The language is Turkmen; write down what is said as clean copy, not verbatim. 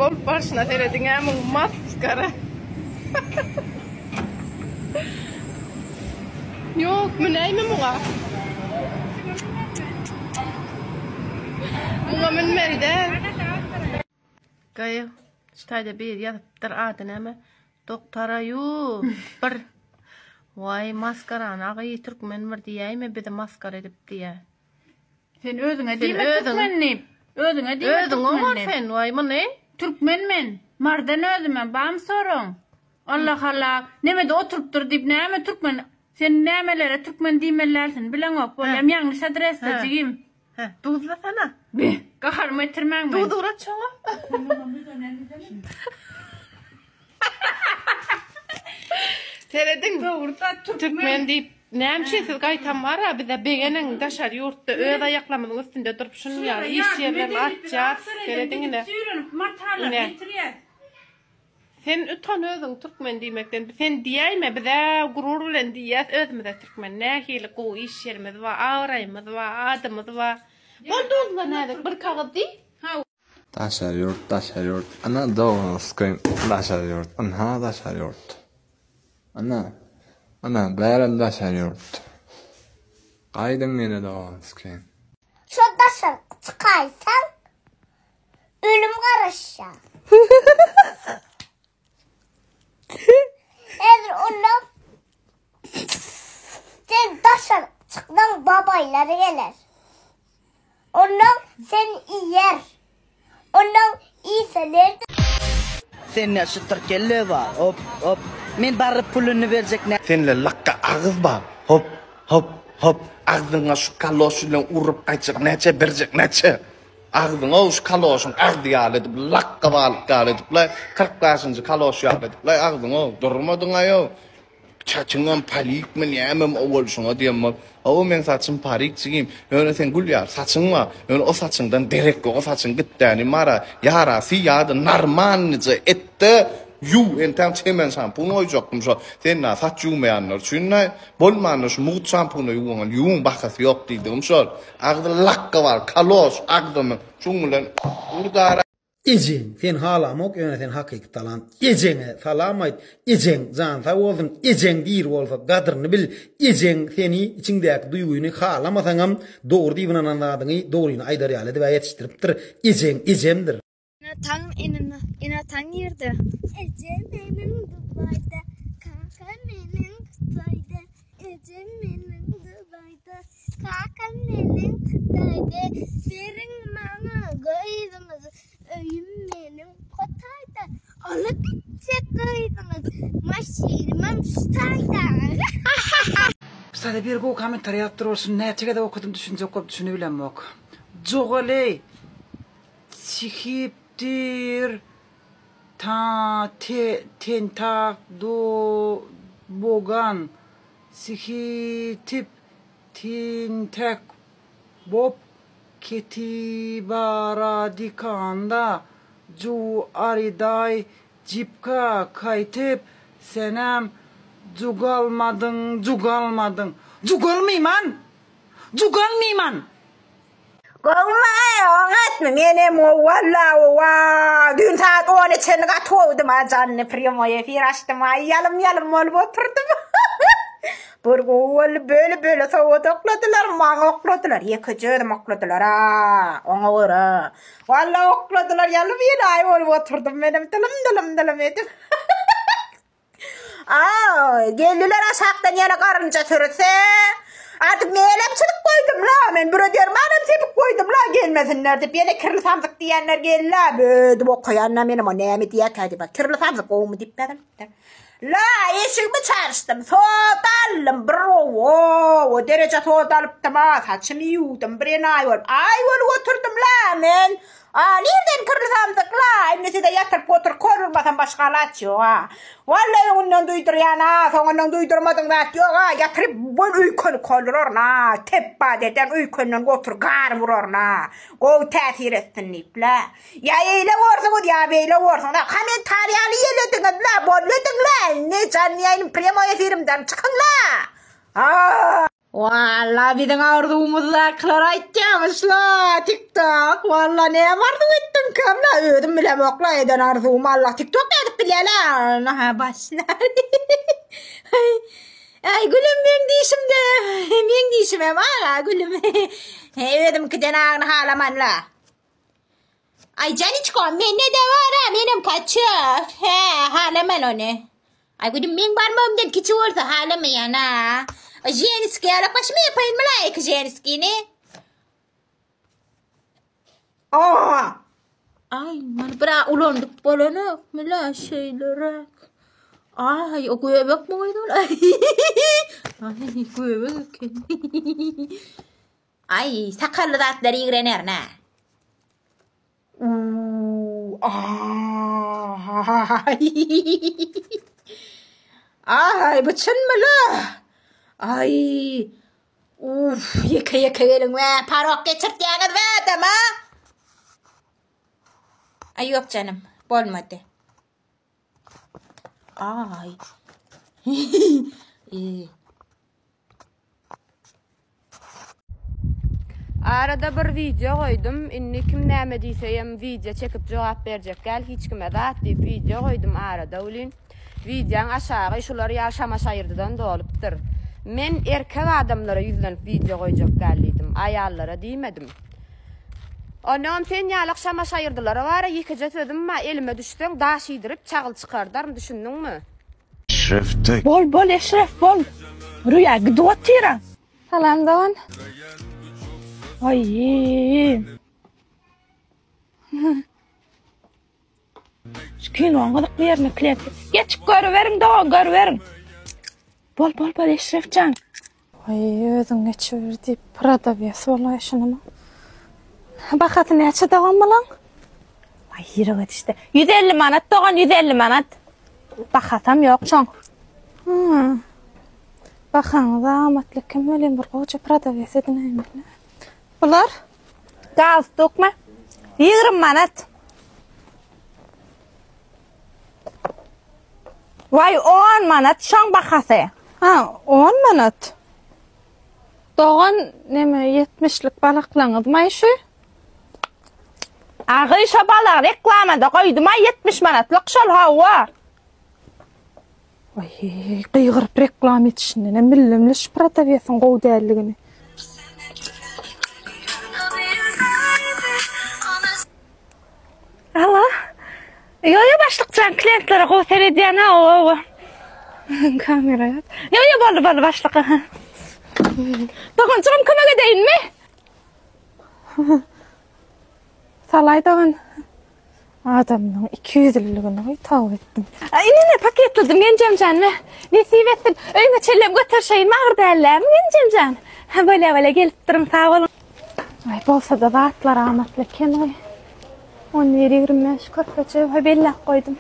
bolup barşyna serediň-ä muň maskara. Ýok, münäýme muňa. Muňa münmeli däl. Gaýy, şu taýda biri ýazypdyr, ady näme? Doktaraýu bir. Waý, maskarany agy türkmen bir diýäýme bizi maskara edip diýä. Sen özüňe diýme türkmen diýip. Özüňe diýme Özüň oňar sen, waý muny. Türkmen men. Mardan özüme, bamy soraň? Allah Allah, nemede oturypdyr diýip näme türkmen, sen nämelere türkmen diýmeliärsin bileňok, bolýam ýalňyş adresde jigim. Hä, duzlasana. Be, gaharymy getirmäň meni. Duz ugrat şoňa. Serediň. Dogry-da, türkmen. Türkmen diýip, näme üçin siz gaýtam bar-a bize begeniň daşary ýurtda öz aýaklarymyzyň üstünde durup şunuň ýaly iş ýerlerini açýas. Serediň ine. Süýrenip matalar getirýäs. Sen utan özüň türkmen diýmekden. Sen diýäýme bizä gurur bilen diýýäs özümize türkmen. Nähili gowy iş ýerimiz bar, abraýymyz bar, adymyz bar. Bol duzla näzik bir kagyz diý. Daşary ýurt, daşary ýurt, ana dogruskyn daşary ýurt, ynha daşary ýurt. Ana, ana, bärem daşary ýurt. Gaýdyň ýene dogruskyn. Şo daşaryk çykaýsaň, ölüm garaşýar. Häzir onda sen daşaryk çyksaň babaýlar geler. Ondan seni iýer. Ondan iýseler-de. Sende şytyr kelle bar, hop, hop. Men baryp puluny berjek nä. Sende lakga agyz bar, hop, hop, hop. Agzyňa şu kaloş bilen urup gaýtjak näçe berjek näçe. Agzyňa şu kaloşyň agzy ýaly edip lakga balyk ýaly edip-laý, 45-nji kaloş ýaly edip-laý agzyňa durmadyň-aý-ow. Saçyňam parikmi nämemi owal şoňa diýen bol. Hawa meň saçym parik jigim. Ýöne seň gül ýaly saçyň bar. Ýöne o saçyňdan derek ýok. O saçyň gitdäni mara ýarasy ýa-da normalnyja etde ýuw. Entäm çemen şampun goýjakdym şo. Sen na saç ýuwmaýanlar üçin-dä. Bolmanda şu mugt şampuna ýuwaňa ýuwuň bahasy ýok diýdigim şol. Agzy lakga bar kaloş agzyny şuň bilen urdara. Ejeň sen halamok ýöne sen hakyky talant ejeňe salam aýt ejeň jany sag bolsun ejeň diri bolsa gadryny bil ejeň seni içiňdäki duýgyny halamasaňam dogry diýip ynanan zadyňy dogryny aýdar ýaly edibä ýetişdiripdir ejeň ejemdir. Ene ataň ene ataň nirde? Ejem meniň Dubaýda, kakam meniň Hytaýda, ejem meniň Dubaýda, Kakam meniň Hytaýda, beriň maňa gyzyňyzy, öýüm meniň Hytaýda, alyp gitjek gyzyňyzy, maşynymam şu taýda. Sada bir gowy kommentariý ýazypdyr ol şuny näçe gezek okadym düşünjek bolup düşünibilemok. Jogaly çihipdir ta te tentak do bogan sihitip Tentek bop ketibaradikanda ju ariday jipka kaytip senem jugalmadyň jugalmadyň jugalmyman jugalmyman. Gowmy oňatmy menem gowy walla gowa düýn saat ona çenli gaty gowudym a janly prýomoý efir açdym aý ýalym ýalym bolup oturdym bir gowy boldy böle böle sowgat okladylar maňa okladylar ýekeje özüm okladylar a oňa görä walla okladylar ýalym ýelaý bolup oturdym menem dylym dylym dylym edip Aý, geldiler aşakdan ýene garynja sürüsi. Artyk melem çyzyp goýdum la, men büre dermanam sepip goýdum la, gelmesinler diýip, ýene kirli samsyk diýenler geldi-la, bödüp okaýan-la menem o näme diýýärkä diýip, kirli samsyk gowumy diýip ýazylypdyr. La, eşigimi çalyşdym, soda aldym, bir o, o dereje soda alypdym-a, saçymy ýuwdum, bir enaýy bolup, aý bolup oturdym la men. A nirden kirli samsyk la indi size ýatyryp otur kör urmasam başga alaç ýok a. Walla öňünden duýdurýan a soňundan duýdurmadyň zat ýok a ýatyryp bol öýkeni kol uraryn a tepba deden öýkenden gotur gar uraryn a gowy täsir etsin diýip la. Ýa eýle borsuňyz ýa beýle borsuňyz a kommentariýaly ýelediňiz la boldy ediň la indi janly ýaýlym prýamoý efirimden çykyň la a. Walla biziň arzuwymyzdakylar aýtýamyşla tiktok walla näme arzuw etdimkäm la özüm bilemokla eden arzuwym alla tiktok nädip bilýäla ha başlar Aý gülüm meň dişimde meň dişimem aga gülüm özümkiden agyny halamanla Aý janiçkom mende-de bar-a menem kaçok hä halaman ony Aý gülüm meň barmagymdan kiçi bolsa halamaýan-a. Ženskiý ýalak başyma ýapaýynmy-la iki ženskini? Aa! Aý, muny bir-ä ulandyp bolanokmy-la şeýleräk. Aý, o göbekmi gyz ol? Aý, göbek eken. Aý, sakally zatlary ýigrenerin-ä. Uuu, aý. Aý, bu çynmy-la? Aý, uf, ýeke-ýeke geliň we parok geçirtýäňiz be adama. Aý, ýok janym, bolmady. Aý. E. Arada bir wideo goýdum. Indi kim näme diýseýem wideo çekip jogap berjek däl hiç kime zat diýip wideo goýdum arada welin wideoň aşagy şular ýaly şama-şaýyrdydan dolupdyr. Men erkek adamlara ýüzlenip wideo goýjak däl diýdim. Aýallara diýmedim. Onam sen ýalak şama-şaýyrdylara bara ýekeje sözüm bar elime düşseň daş iýdirip çagyl çykardaryn düşündiňmi? Eşref tek. Bol bol Eşref bol. Rüýa gidip otyra. Salam dogan. Aý. Şu kinoň gyzykly ýerine klient. Geçip görüberiň dogan görüberiň. Bol bol bol Eşrefjan. Aý özüň geçiber diýip prodawes bolaý şunyma. Bahasy näçe dogan bulaň? Aý ýürege düşdi. 150 manat dogan 150 manat. Bahasam ýok şoň. Hmm. Bahaňyz amatly eken welin bir gowja prodawes edinäýmeli. Bular galstukmy? 20 manat. Waý on manat şoň bahasy. Ha on manat. Dogan neme ýetmişlik balaklaňyzmaý şu? Agy şo balagy reklamada goýdumaý 70 manatlyk şol hawa. Waý gygyryp reklam etişindenem bildimle şu prodawesiň gowy däldigini. Alo. Ýo ýo başlykjan klientlere gowy seredýän ha owa. Kamera ýok. Ýo ýo boldy boldy başlyk. Doganjygym kömek edeýinmi? Salaý dogan. Adamyň ikiýüzlüligini toba etdim. Ine ine paketledim Genjemjan me. Nesip etsin. Öýüňe çenlem göterşeýinmi agyr dällämi Genjemjan? Bolýa bolýa gelip durun sag boluň. Aý bolsada zatlar amatly eken goý. 11 25 körpeje belläp goýdum.